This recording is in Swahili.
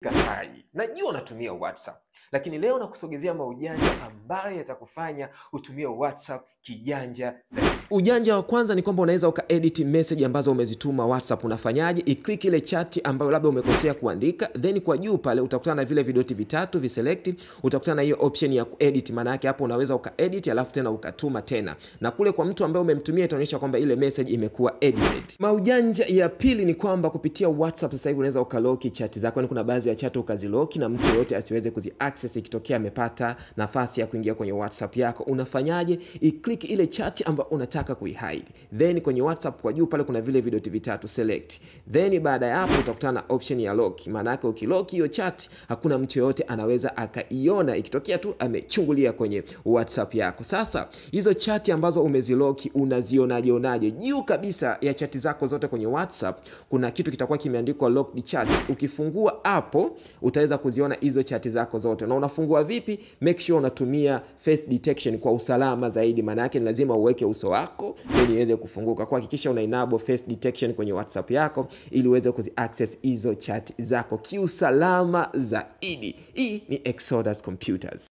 Katai. Najua unatumia WhatsApp, lakini leo nakusogezea maujanja ambayo yatakufanya utumie WhatsApp kijanja zaidi. Ujanja wa kwanza ni kwamba unaweza ukaedit message ambazo umezituma WhatsApp. Unafanyaje? Iclick ile chat ambayo labda umekosea kuandika, then kwa juu pale utakutana na vile vidoti vitatu viselect, utakutana na hiyo option ya kuedit. Maana yake hapo unaweza ukaedit alafu tena ukatuma tena, na kule kwa mtu ambaye umemtumia itaonyesha kwamba ile message imekuwa edited. Maujanja ya pili ni kwamba kupitia WhatsApp sasa hivi unaweza ukaloki chat zako, yani kuna baadhi ya chat ukaziloki na mtu yoyote asiweze kuzi access ikitokea amepata nafasi ya kuingia kwenye WhatsApp yako. Unafanyaje? Iclick ile chat ambayo unataka kuihide, then kwenye WhatsApp kwa juu pale kuna vile vidoti vitatu select, then baada ya hapo utakutana na option ya lock. Maana yake ukilock hiyo chat hakuna mtu yoyote anaweza akaiona ikitokea tu amechungulia kwenye WhatsApp yako. Sasa hizo chat ambazo umezilock unazionaje onaje? Juu kabisa ya chat zako zote kwenye WhatsApp kuna kitu kitakuwa kimeandikwa locked chat. Ukifungua hapo utaweza kuziona hizo chat zako zote. Na unafungua vipi? Make sure unatumia face detection kwa usalama zaidi. Maana yake ni lazima uweke uso wako ili iweze kufunguka. Kwa hakikisha una enable face detection kwenye WhatsApp yako ili uweze kuzi access hizo chat zako kiusalama zaidi. Hii ni Exodus Computers.